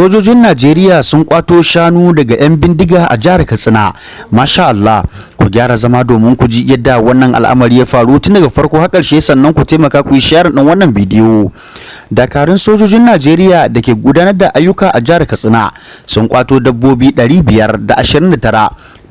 Sojojin Najeriya sun kwato shanu daga 'yan bindiga a jihar Katsina. Masha Allah, ku gyara zama domin ku ji yadda wannan al'amari ya faru tun daga farko har ƙarshe, sannan ku taimaka ku yi share ɗin wannan bidiyo. Dakarun sojojin Najeriya da ke gudanar da ayyuka a jihar Katsina sun kwato dabbobi 529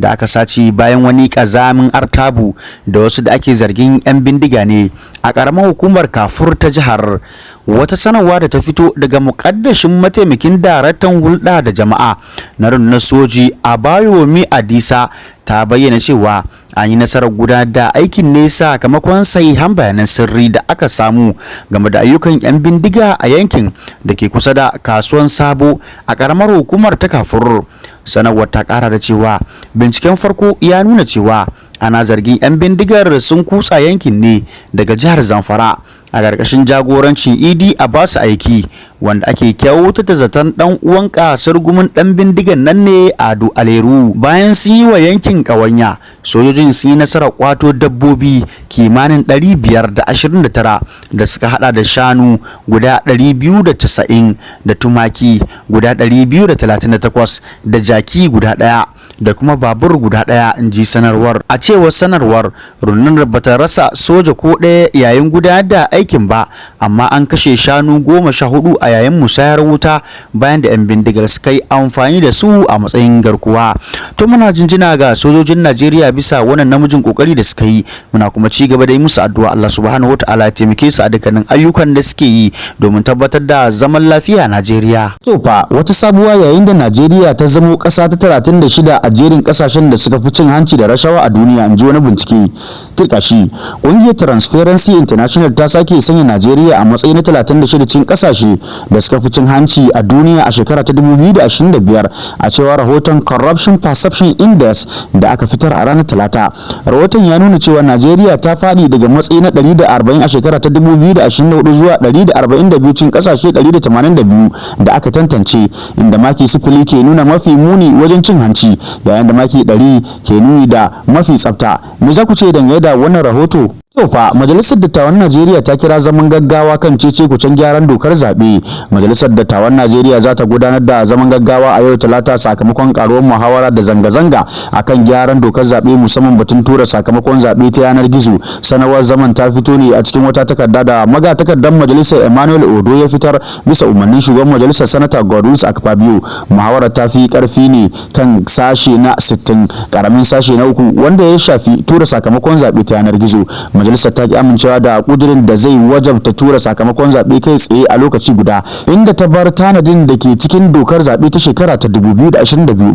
da aka sace bayan wani ƙazamin artabu da wasu da ake zargin 'yan bindiga ne a ƙaramar hukumar Kafur ta jihar. Wata sanarwa da ta fito daga muƙaddashin mataimakin daraktan hulɗa da jama'a na rundunar soji, Abayomi Adisa, ta bayyana cewa an yi nasarar gudanar da aikin ne sakamakon sahihan bayanan sirri da aka samu game da ayyukan 'yan bindiga a yankin da ke kusa da kasuwan Sabo a ƙaramar hukumar ta Kafur. Sanarwar ta ƙara da cewa binciken farko ya nuna cewa ana zargin 'yan bindigar sun kutsa yankin ne daga jihar Zamfara a ƙarƙashin jagorancin Idi Abasu Aiki, wanda ake kyautata zaton ɗan uwan ƙasar gumin ɗan bindigan nan ne Ado Aleru. Bayan sun yi wa yankin ƙawanya, sojojin sun yi nasarar kwato dabbobi kimanin 529 da suka hada da shanu guda 290 da tumaki guda 238 da jaki guda ɗaya da kuma babur guda ɗaya, in ji sanarwar. A cewar sanarwar, rundunar bata rasa soja ko ɗaya yayin gudanar da aikin ba, amma an kashe shanu 14 a yayin musayar wuta bayan da 'yan bindigar suka yi amfani da su a matsayin garkuwa. To, muna jinjina ga sojojin Najeriya bisa wannan namijin kokari da suka yi. Muna kuma ci gaba da yi musu addu'a, Allah Subhanahu wataala ya taimake su a dukkanin ayyukan da suke yi domin tabbatar da zaman lafiya a Najeriya. To fa, wata sabuwa, yayin da Najeriya ta zamo ƙasa ta 36 a jerin ƙasashen da suka fi cin hanci da rashawa a duniya, in ji wani bincike. Tirkashi, ƙungiyar Transparency International ta sake sanya Najeriya a matsayi na 36 cikin ƙasashe da suka fi cin hanci a duniya a shekara ta 2025, a cewar rahoton Corruption Perception Index da aka fitar a ranar Talata. Rahoton ya nuna cewa Najeriya ta faɗi daga matsayi na 140 a shekara ta 2024 zuwa 142 cikin ƙasashe 182 da aka tantance, inda maki 0 ke nuna mafi muni wajen cin hanci, yayin da maki 100 ke nuni da mafi tsafta. Me za ku ce dangane da wannan rahoto? To fa, Majalisar Dattawan Najeriya ta kira zaman gaggawa kan cece kucen gyaran dokar zaɓe. Majalisar Dattawan Najeriya za ta gudanar da zaman gaggawa a yau Talata sakamakon karuwar muhawara da zanga-zanga akan gyaran dokar zaɓe, musamman batun tura sakamakon zaɓe ta yanar gizo. Sanarwar zaman ta fito ne a cikin wata takarda da magatakardar majalisar Emmanuel Odo ya fitar bisa umarnin shugaban majalisar, Sanata Godswill Akpabio. Muhawarar ta fi karfi ne kan sashe na 60 karamin sashe na 3, wanda ya shafi tura sakamakon zaɓe ta yanar gizo. Majalisar ta ki amincewa da kudirin da zai wajabta tura sakamakon zaɓe kai tsaye a lokaci guda, inda ta bar tanadin da ke cikin dokar zaɓe ta shekara ta 2022.